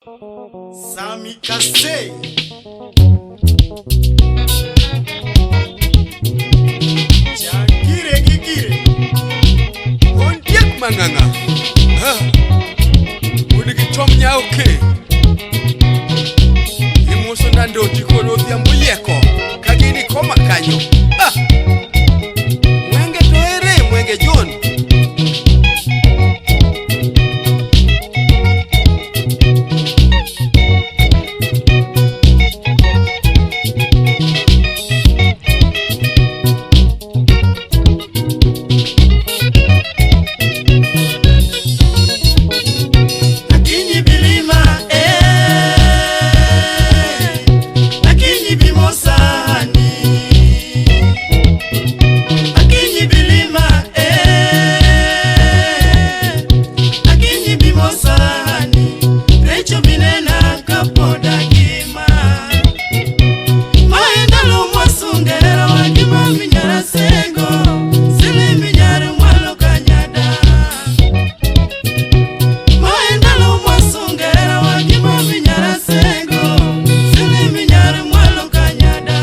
Sami Kase. Chakire gikire. Ondiek mang'ang'a. Ha. Wuod gi chom nyaoke. Imoso ndandoti kod odhiambo yieko. Ka gini koma kanyo. Ah. Mwenge to ere Mwenge John. Akinyi bilima eh. Akinyi bimosani. Akinyi bilima eh. Akinyi bimosani. Recho binena kapoda gima. Maendalo mwasungera wagima minyara sengo. Sile minyara mwalo kanyada. Maendalo mwasungera wagima minyara sengo. Sile minyara mwalo kanyada.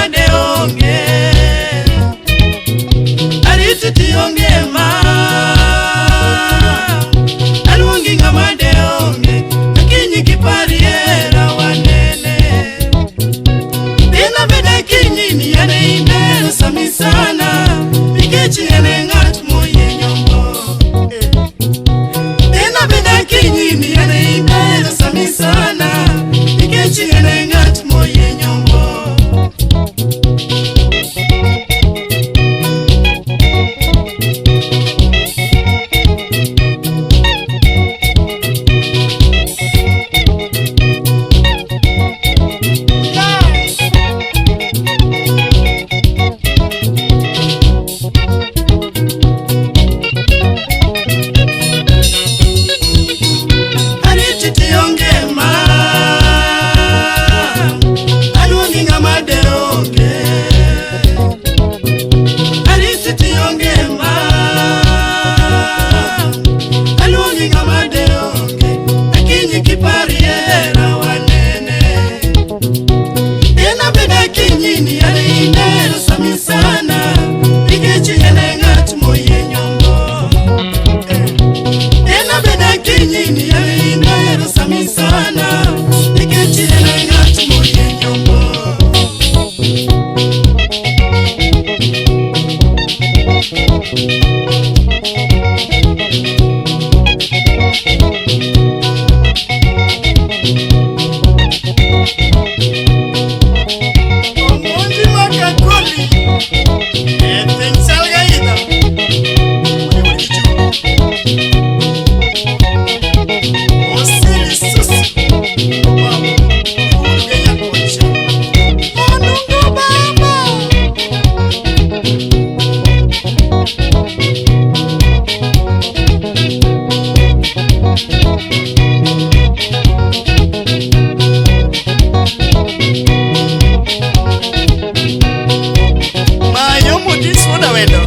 ng'ama de onge. Arititi onge ma. Aluongi ng'ama de onge. Akinyi kipari hera wanene. Dina bede kinyini ane imbero sami sana. Nikech ene ng'at moyie nyombo. Dina bede kinyini ane imbero sami sana. Nikech ene ng'at moyie nyombo. Arititi onge ma. Aluongi ng'ama de onge. Arititi onge ma. Aluongi ng'ama de onge. Akinyi kipari hera wanene. Dina beda kinyini ane inero sami sana. Nikech ene ng'at moyie nyombo. Dina beda kinyini ane inero sami sana. Nikech ene ng'at moyie nyombo. Omondi Makakoli. E Salgaida. Osili Susu. Baba. Urgenya kocha. Onungo baba. Mayo modis woda wendo.